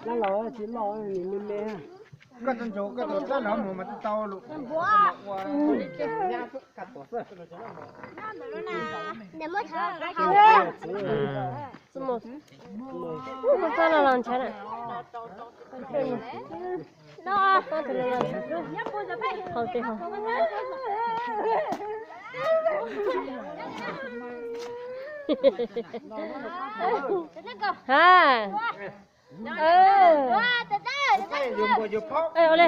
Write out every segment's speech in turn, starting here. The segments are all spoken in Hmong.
Dab laug tsis loj, nws me me. Koj tau ntsug koj tus dab laug mus mas tau lus. Mus txog los los ntshai na. Hau tes hau. Ha. Ua li,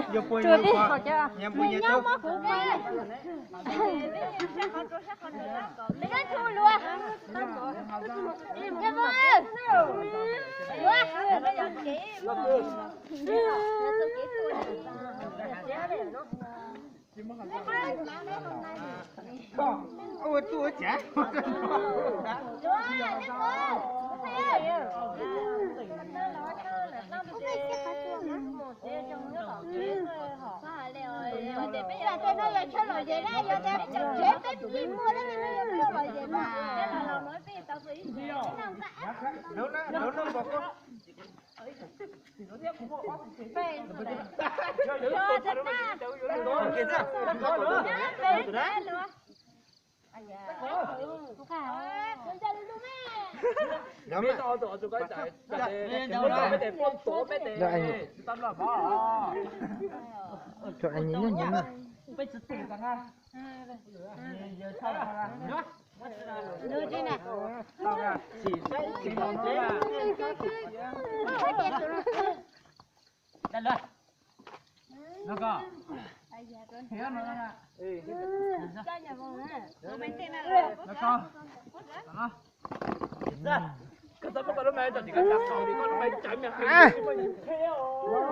tsuas pib.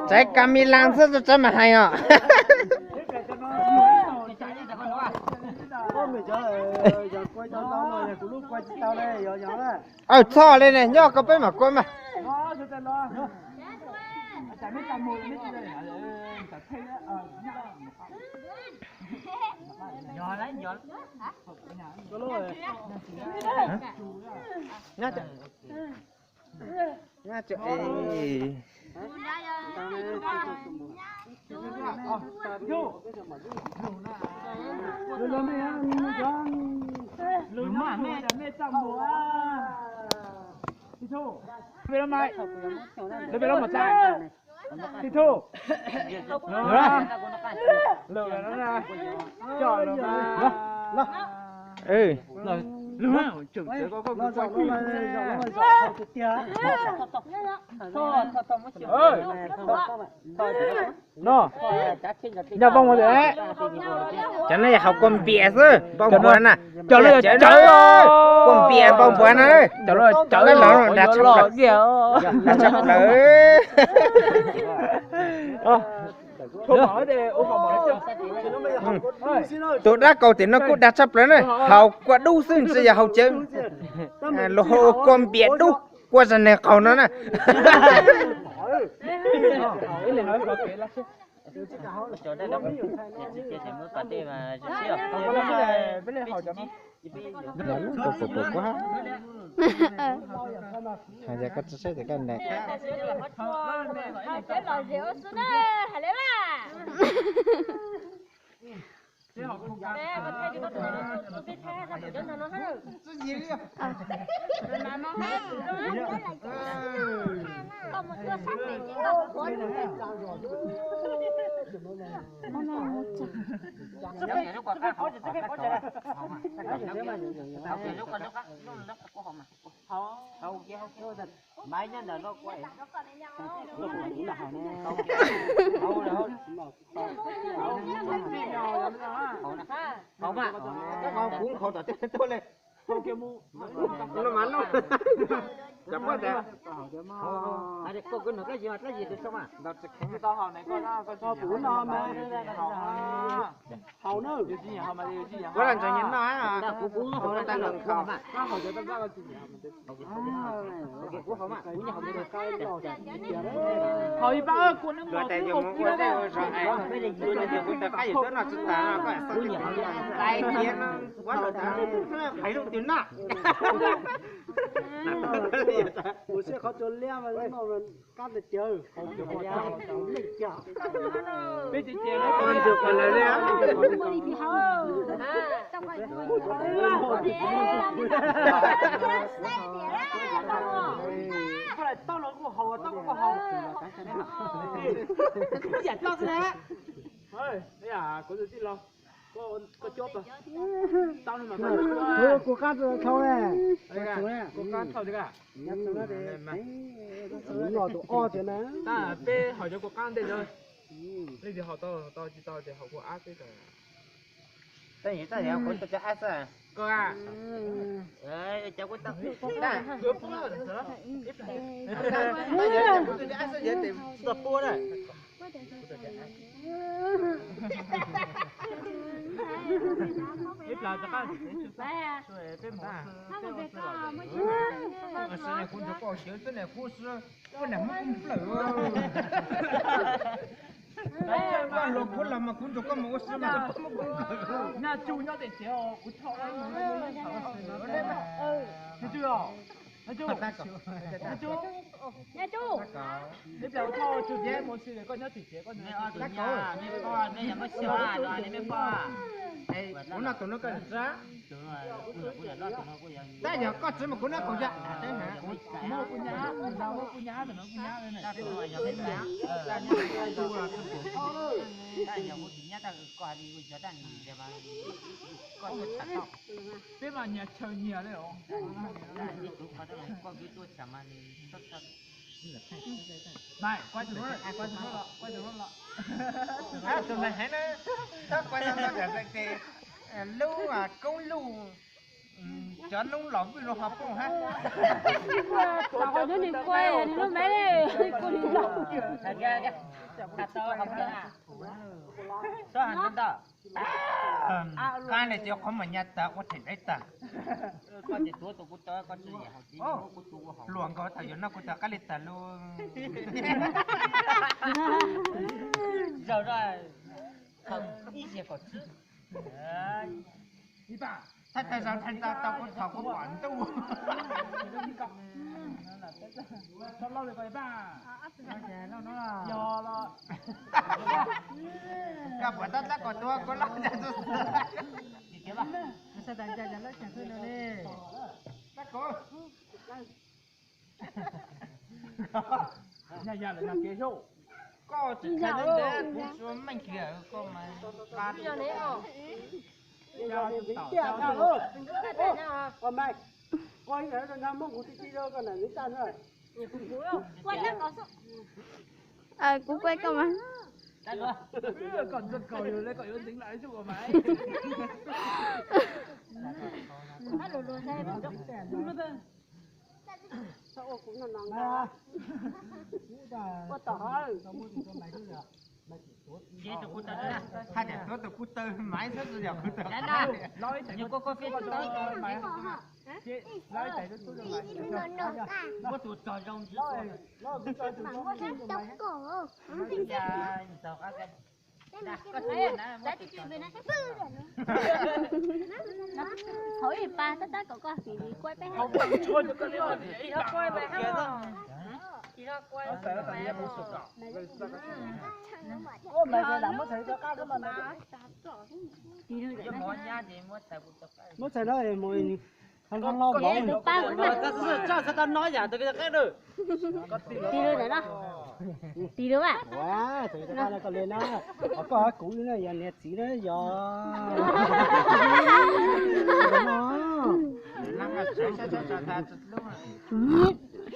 Tsaiv ka mi las xwb, tsaiv mas hais os. Aw, txhob li ne, nyob koj peb mam kua mas. No, nyob npau npua, cov no yog haus kua npias xwb, npau npua na. Cov no yog cawv, kua npias npau npua na. Cov no yog cawv, dag tshaj plaws. Tus dab kaus tim no kuj dag tshaj plaws na, haus kua dub xwb ntshe yog haus cawv. Luag hu ua kua npias dub, kua zag neg qaug no na. Hais tias koj tsis saib tias koj niam. Ua siab qhov tsua liab mas no mas qab tiag tiag. Peb ces ces no qhov ntawd qhov lawv liab. Koj lawv tau los kuj haus, tau kuj haus. Kuv yam tau xwb na. Kuv tus tij laug, koj cuab pas. Tau no mas koj cuab. Kuv qab thau ne. Kuv qab thau tiag. Kuv no tus ob tiag na. Tab peb haus cov kua qab ntej ntawd. Leej twg haus tau tau, tsis tau ces haus kua ab xwb. Koj a, kuv pub ab xwb, tsis tau pub na. Ib plaws rov qab. Peb mus, kuv nrog koj xyov xwb ne, kuv xwb, kuv niam muab kuv nplawm. Koj luag kuv los mas kuv nrog koj mus ua si mas kuv muab kuv nplawm. Nyab Tsuj nyob tim tsev os, kuv thov. Nyab Tsuj os, Nyab Tsuj, Nyab Tsuj, Nyab Tsuj, ib pliag kuv thov Tsuj tias mus si, koj nyob tim tsev, koj nyob tim tsev. Kuv noj tus no koj tsis, tab yog koj tsis mus kuv noj kaum xya. Muab kuv nyab, muab kuv nyab, tus no kuv nyab. Peb mas nyias chaw nyias li os. Mas, kuv tus no, kuv tus no los, kuv tus no los. Tus me heev na, txhob kuaj txog ntawm ces lub koob lub, cov noob los vwj los ho poob hab. Tau qhov hnub nws kuaj nws lub me kuaj li los. Txhob hais ntau ntau. Qab li ces qhov mas nyab tag ua them daiv tag. Hluas nkaus thaum yuav noj kuv tau qab li tag lub. Zaum ib ziag kaum tsib. Thaj tag zog thaj tag tau kuv thaum kuv pom ntuj. Koj puas tab tab kom tuag kuv loj ntag. Tab kom. Nyaj ya lawm nag kev xyov. Koj tsis khav ntev ntev kuv tsuas meej kiag koj mas. Koj ib yam no muab kuv ti ti rau koj na, nws tag na. Kuv kuaj koj mas. Koj ntxog kaus yus le koj yuav ntxeev lawm ib tug mas. Ua tom hawm. Haj tias tuav tus kuj taw maiv xwb tsis yog kuj taw. Nws kuj kuj fiab tsis tau. Muab tus txog zoo ntsis. Hauv ib pas tab tab kom koj fiv li kuaj peb hab. Muab txhais no mus, txhais no yam ntawd qab na. Tig lawm na. Tig lawm a. Koj kuv yog niam txiv na yog.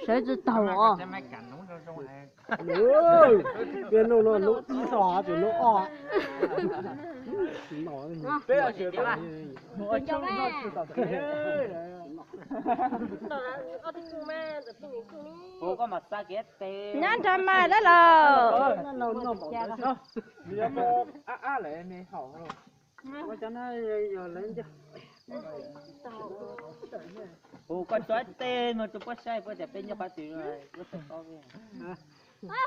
Sawv tsis taus os. Nug no nug ib so tsis nug ob. Nyob nrog mas dab laug. Hu koj tso ib teg no rau puab saib puab tias peb nyob qhov twg.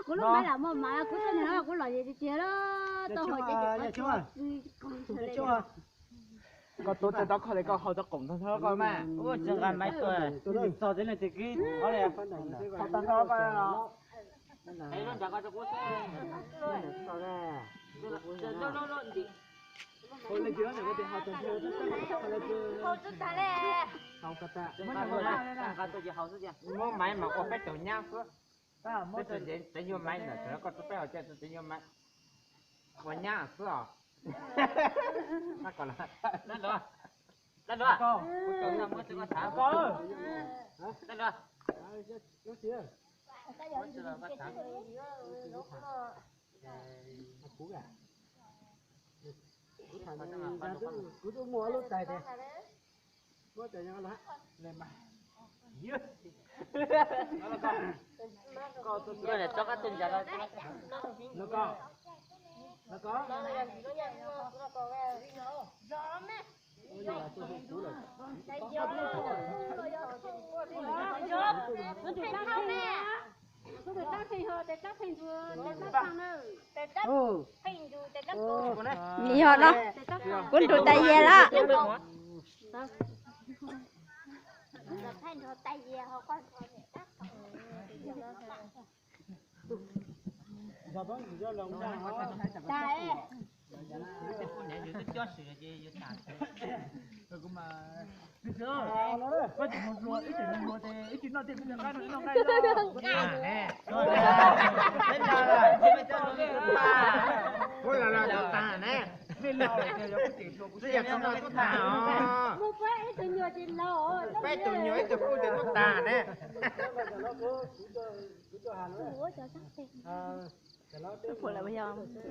Kuv lub maiv lam muaj mas kuv txoj niag no kuv los tiag tiag lawm, tau hais tias kuv Koj tuav tej tau kho li koj hau tau qoom tag nrho koj mas. Ua tsis nqa maiv tuaj, txog teb leej twg kib ob li. Hau tag nrho koj los. Muab maiv mas ua peb tug nyab xwb. Peb tug tsev nyuag maiv ntawm koj tub peb hauv caj tsev nyuag maiv ua nyab xwb os. Kuv twb muaj lub tais tias muab cov nyob lawm. Los koj, los koj. Yog no, kuv nrug tais yas lawm. Peb tug nyuag ib tug kuj tsis tuaj tas ne.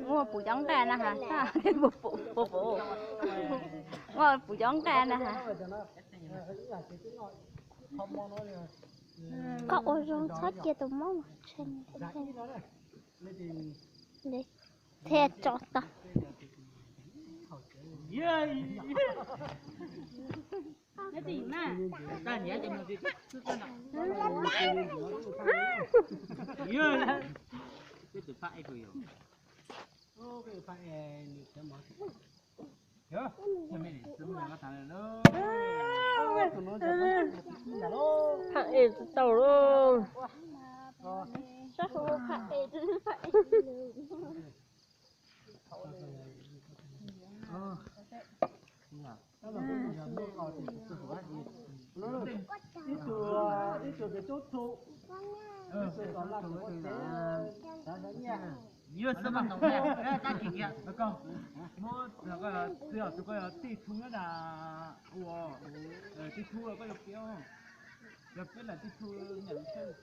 Muaj puv cov nqaij na has, muaj puv cov nqaij na has. Koj ua zoo txhob cia tus mob mus tshee. Thiaj tso tau. Phaj es tsis tau lauj. Sab hauv phaj es, phaj es. Ib tug, ib tug pem tub thu, ib tug tom laj tom tsev, xav nyiaj. Yog xwb mas, kab kiag kiag, muab, tus koj yog tij thu nyob na, ua, tij thu los koj yuav piav, yog piav lam tij thu nyiam lub tsheb.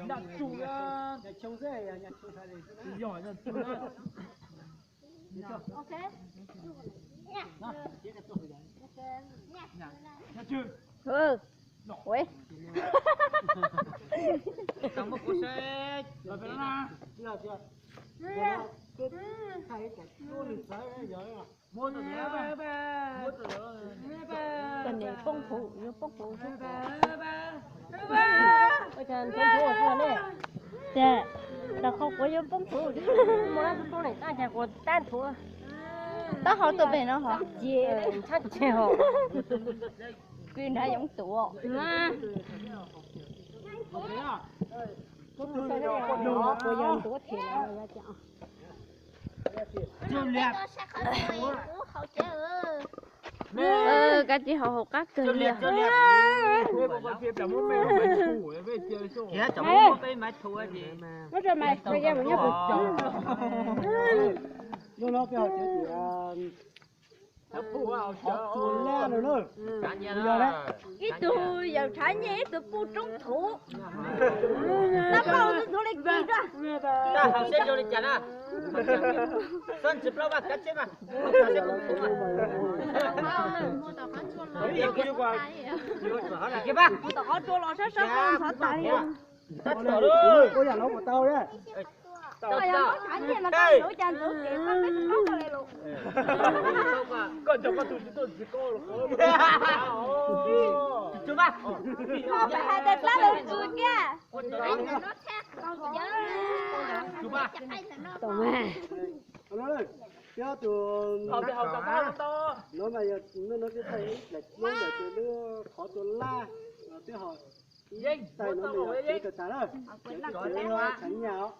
Nyaj tsuj, nyaj tsuj, yog nyaj tsuj. Nyaj tsuj. Ua, tau muab kuv seb los pem no na. Muab tus niam, muab tus niam. Tus niam poob huv, yuav poob huv xwb. Ua cas ntxuav ntxuav xwb ne? Ces rau qhov kuv yuav poob huv, muaj dab poob ne, tab cas kuv tab ntxuav. Taub hau tuaj pem no hov. Ces tshab ces hov. Kuv nrad yoov tuav. Kuv yog ntxuav them. Kab tsis hauv hauv qab kawg li. Ib tug yawm tshav nyiaj, ib tug puj roob thuv. Tab pauj ntxuav li kis dua. Tab hauv seb zoo li cas na. Xob ntsis plaub vaj kav tseb mas. Tom qhov tsua los sab sab ntxhov tas li. Koj yam no puas tau? Koj yog mob tshav nyiaj mas koj yuav ua cas ntxuav kev pab peb tug mob koj li los? Koj nco koj tus tsis tuaj ntxiv koj los. Koj hais tias tab lawv tsis kiag. Tau mas. Thiab tus no mas yog no no twb thaij ib daim duab ntawm tus lub qhov tua laj, twb ho ib tais no mas yog txiv tawm tas lawm, txiv tawm tas tshav nyaj os.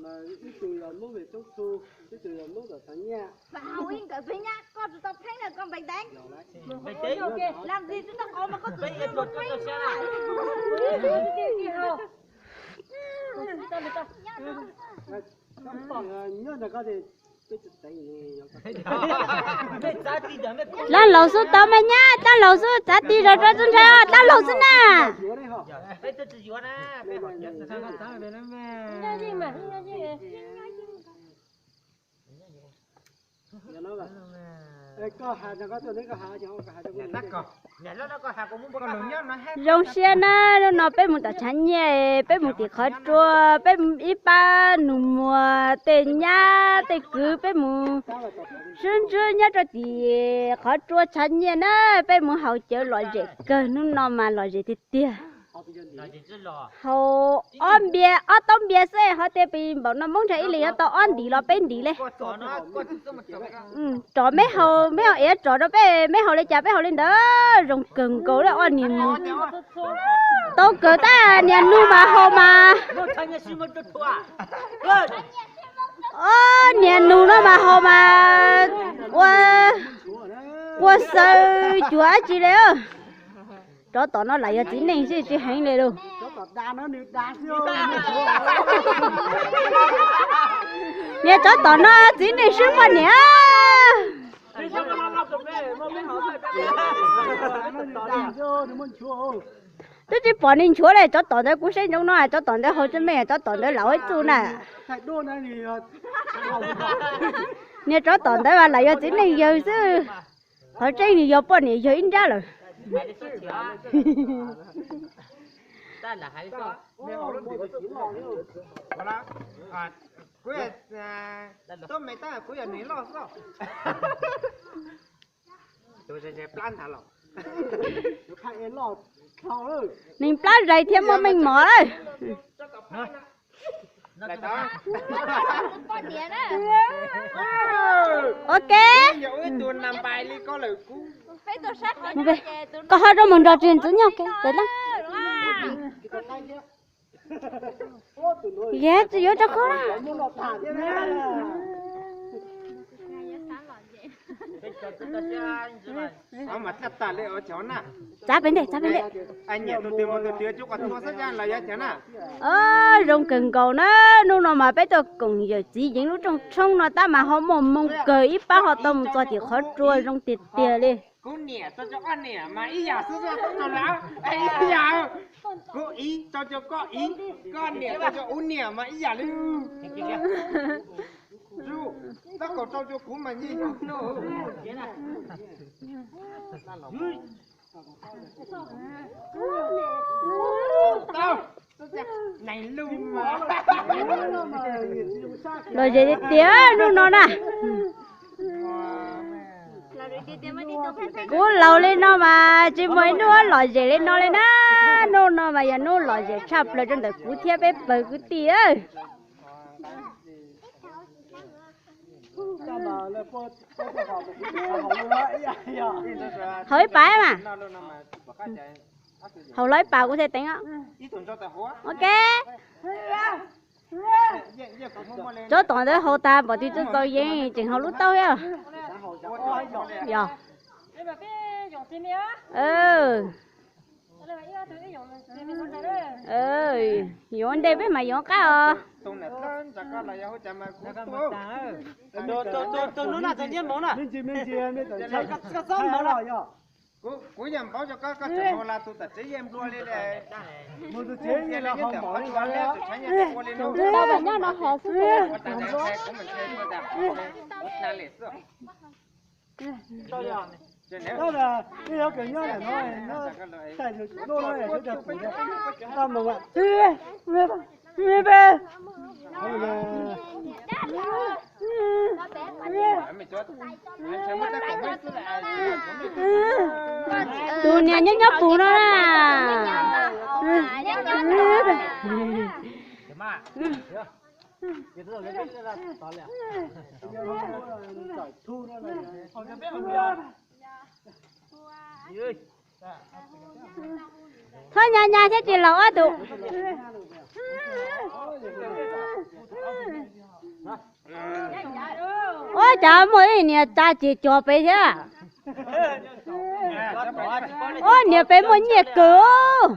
Mas ib tug yog Hmoob Vim Toob Txhu, ib tug yog Hmoob Tom Tshav Nyaj. Nyob ntawm koj, dlaab laug xub tau mas nyab, dlaab laug xub txav ti zog rau txhua nrho, dlaab laug xwb na. Zoo siab na, hnub no peb mus tom tshav nyaj, peb mus tim qhov tsua, peb ib pab nus muag tej nyab tej kwv peb mus sib ntsib nyob rau tim qhov tsua tshav nyaj na, peb mus haus cawv lom zem kawg, hnub no mas lom zem tiag tiag. Haus ob npias ob taub npias xwb ho tias pes npaum no Hmoob ntshe ib leeg yuav tau ob ntim los peb ntim li. Rov meb haus, meb haus es rov rau peb, meb haus li cas peb haus li ntawd, zoo kawg nkaus li. Ob niag mus tau kawg, tab niag nus mas haus mas, ob niag nus no mas haus mas ua, ua xaw cuag dab tsi li. Tsov tom no lam yog txiv neej xwb tsis heev li lauj. Niag tsov tom no txiv neej swb poj niam. Twb tsis pom nws nchuav li, tsov tom ntawd kuv saib ntsoov no, tsov tom ntawd haus tsis meej, tsov tom ntawd lam ua ib txuj na. Niag tsov tom ntawd mas lam yog txiv neej yawg xwb, qhov tseeb nws yog poj niam yawg ib nrab lawm. Neeg plab zais thiab muaj meej mom lawm. Ok. Koj ho rau mus nrog tsis ntxwv nyob ke pem lab. Yog tsis yuav rau koj na. Txav pem ntej, txav pem ntej. Zoo kawg nkaus na, hnub no mas peb tuaj koom yawm txiv yeev lub rooj tshoob no tab mas ho muaj moo kawg, ib pab ho tau mus txog tim qhov tsua zoo tiag tiag li. Kuv niam tau cov koj niam mas ib yam xwb, ib yam. Kuv ib tau cov koj ib, koj niam tau cov kuv niam mas ib yam li. Tab kaum rau cov kuv mas yeej yog. Lom zem tiag tiag hnub no na. Kuv laus li no mas tsis muaj ib hnub lom zem li no li na. Hnub no mas yog hnub lom zem tshaj plaws rau ntawm kuv thiab peb pawg kwv tij. Haus ib pas mas. Haus los ib pas kuv thiaj teev. Ok. Tsov tom ntawd haus tas npaum twg txaus yeej tseem haus lub taub thiab. Yog. Yuav ntej peb mas yuav qab os. Kuv yog npaum cov koj, koj tseem mus la tus tom tsev yeej nplua li. Tus tsev yeej los haus npaum li ntawd. Nyob no haus xwb. Tus niag nyob nyob pus no na. Txhob nyas nyas thiab ces laus ob tug. Ua cas muaj ib niag tsa ces cog pem thiab. Ob niag pem muaj nyiaj kawg.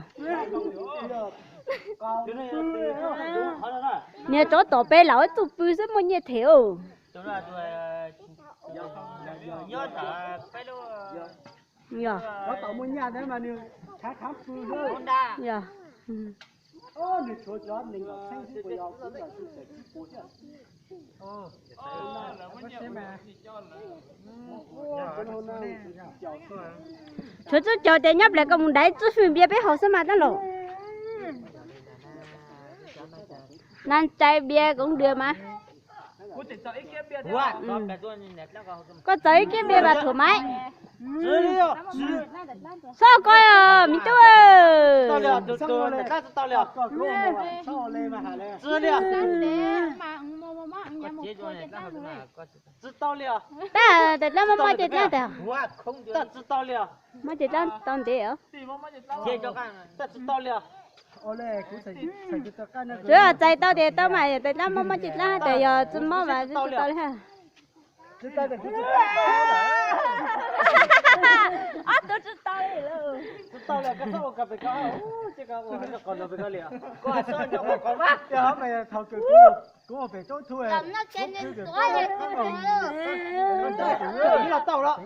Niag tsov tom pem laus ib tug pw xwb muaj nyiaj them. Yog. Yog. Tshuav tsib caug tias nyob plas koj mus daiv tsib fwj npias peb haus xwb mas tab los. Nan cai npias koob dua mas. Koj txaus ib kiab npias vas thuam maiv. Xob koj me tub. Tsis tau li os. Tab tais dlab mob mob ces dlab tais. Mob ces dlab tau ntev os. Tsis tau li os. Txais tau tias tau mas tais dlab mob mob ces dlab tias yog tsis mob mas tsis tau li. Ob tug tsis tau li. Kuv pem tau tu los.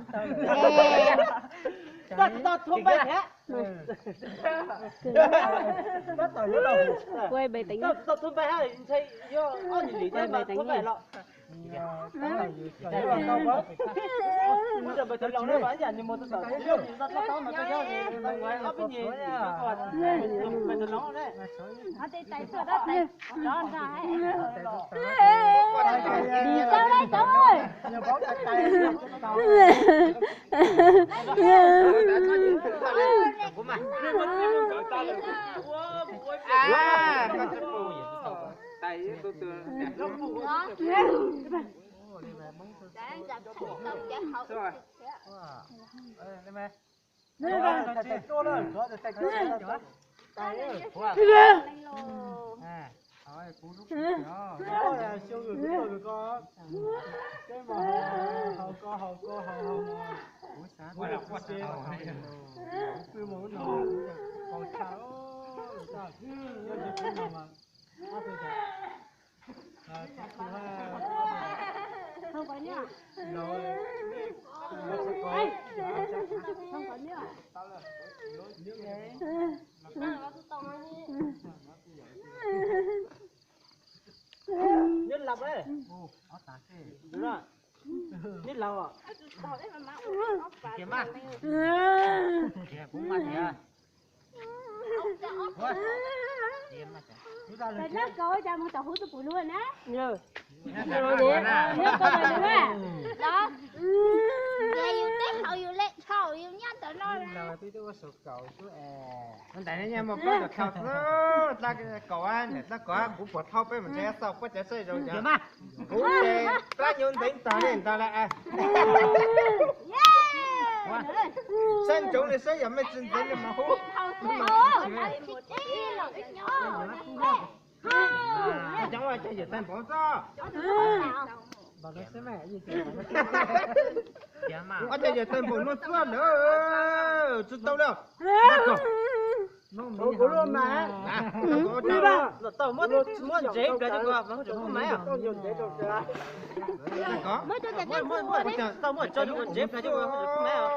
Tau tau thub npaij thiab. Tau tau thub npaij hab ntshai yog ob nyuag lim thub npaij los. Mus rau pem tau los na, ib yam ni mus tau tau ob peb nyuag pem tau los ne. Neb laus, tais dlab kau cas mus tom hub tus pum lug na. Yus teb haus yus le dhau yus nyob ntawm no. Ntawm no nyob muaj plaub caug dhau xwb, dlab kaum, niam dlab kaum, kuv puas dhau peb mus ntshe xauj puab cov saib zoo cov. Kuv ces dlab nyuv ntev ntag li ntag lawm. Saib ntsoov li saib yog mej tsis ntxeev li mas hub. Cov ua cov yawm tag npaum xwb. Ua cov yawm tag npaum no xwb lawm, tsis tau li. Kuv lub mas, tau muab ntsev plaws rau kuv mas kuv maiv os. Tau muab tso rau kuv ntsev plaws rau kuv maiv os.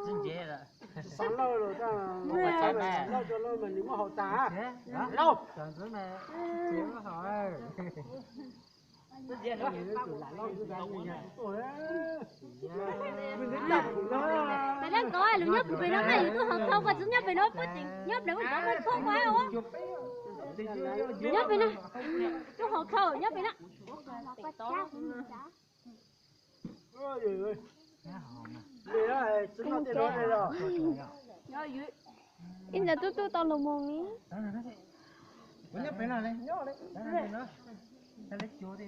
Tsis ntsev lawm. Xav lauj, lauj, lauj, mas nws muab haus tag. Lauj. Tais dlab kau, lus nyob pem no mas yus tub haus thau, koj tsis nyob pem no, puab tseem nyob pem ub, puab phob kuv os. Nyob pem no, tub haus thau nyob pem no. Ib ntawd tub tub tau lus mus li. Ua nyob pem no le nyob le, tag le cuv ti.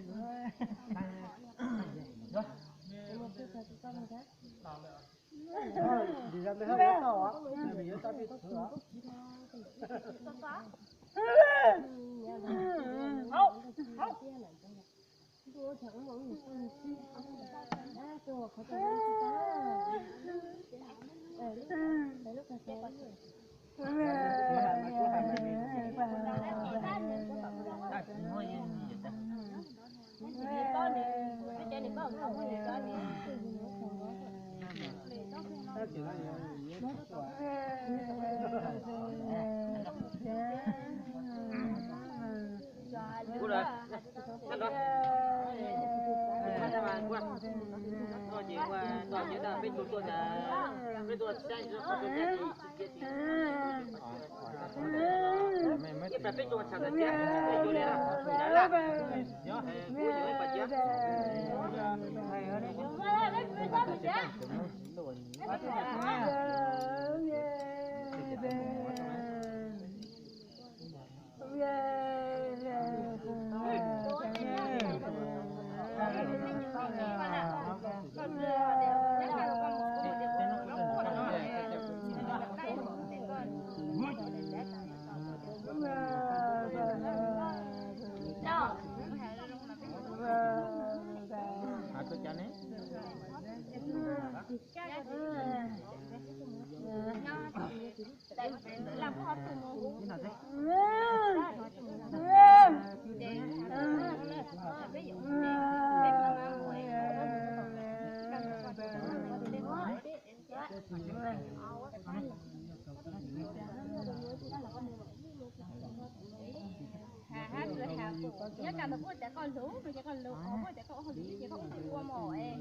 Nyob tsam ntawm koj tias koj lug no ces koj lug, koj tias koj ua hauj lwm ces koj ua ua mos es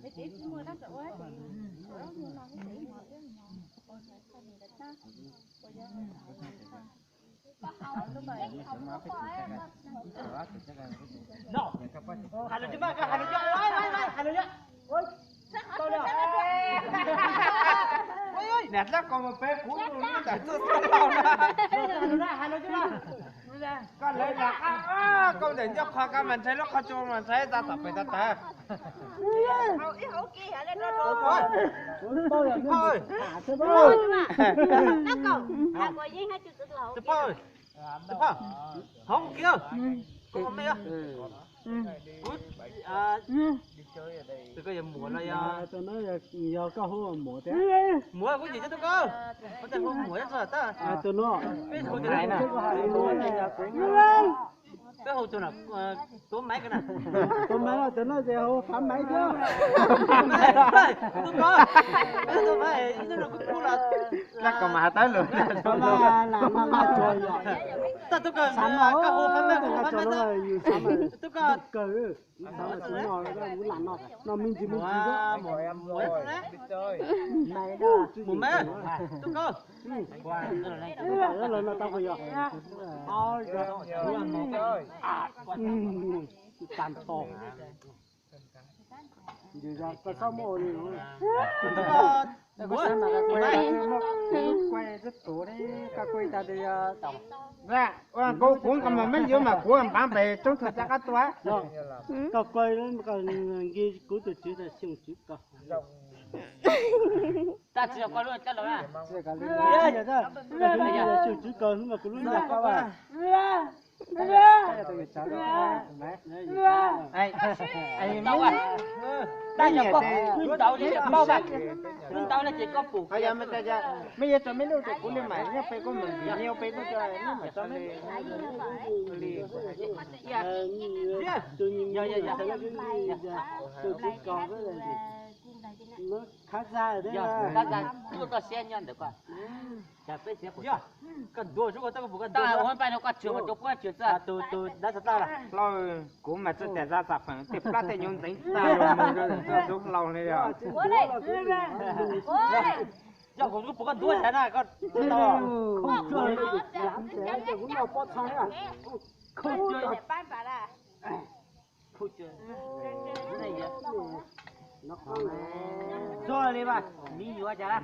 peb kev tsis muaj dab tsi ua ces ua no peb kev mos. Hais lus tsis mas, hais lus tsis, hais lus tsis. Niam hlab ko mus peb kuv ntawm tuaj txog tau na. Koj lawv lam qab, koj ntawm ncauj qhov koj mas ntshai lub qhov tsua mas ntshai tag tom pem tag tag. Tus phauj, tus phauj, hov kiag, koj me, kuv, tus koj yog muam los yog, yog koj hu muam tiag. Muam kuv nyiam cov tus koj, kuv tej hu muam txog tag. Tus no, peb hu tus na, peb hu tus na, Tuam Maiv ko na. Tuam Maiv los tus no ces hu Fav Maiv thiab. Tus koj, tus Maiv ib hnub no kuv pub los. Laj kos mas has tawb lus. Tag tus koj, koj hu Fav Maiv, kuv hu Fav Maiv tag. Tus koj, no me ntsis me ntsis, Muam Maiv, tus koj. Tag nrho. Koj txhob muaj li. Kuv kuv kuv kuv mas me yuav mas kuv npav npes roob tug caj qab tua. Koj kuv nki kuv tus tswv tas xyoo tswv ko. Tab sis koj lub caj laus na. Xyoo tswv ko mas kuv lub nco koj. Tab yog koj wb ntaus li ces paub, wb ntaus li ces koj pum. Me yuav tso me lub rau kuv li mas nyob peb kuj mus nyob peb kuj tso me mam tso me. Koj ntuav xwb, koj tau kuv pab no koj tshwm mas rau kuv tshwm txog. Tus tus dab tsi tag, hlau, kuv mas txawj tias zaj xam feem tej plab tej nyuv ntxeev tag los mus rau ntawm txoj hlua hlau li os. Yog kuv kuv puas koj ntuav ntawd na koj tau. Txog li mas me nyuam cas.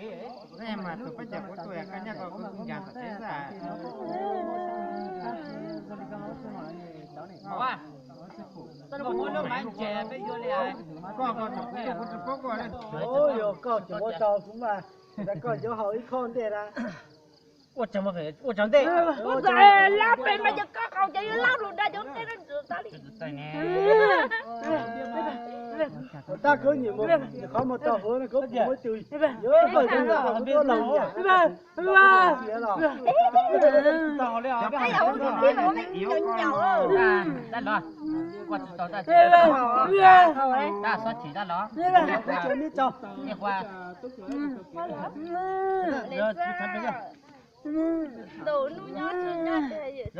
Mas tus peb ces kuv tuaj koj nyob koj kuv ncas tom tsev xwb. Koj muab lub mav ntses peb yuav li. Koj koj tsom kuv, kuv tsis paub koj li. Yog koj tseem ua tau kuv mas, koj yuav haus ib khob ntej na. Ua tsaug ntej. Lab pem mas yog koj haus ces yog lab lus da cov ntej na. Tab koj nyiam mus, qhov mus tau huv no koj pum muab tus, yuav koj yog koj kuv tuaj laug nyiam. Dab los, koj tsis tau dab tsi. Dab xob chim dab los. Ua, tus nub nyob tsis nyob tiag.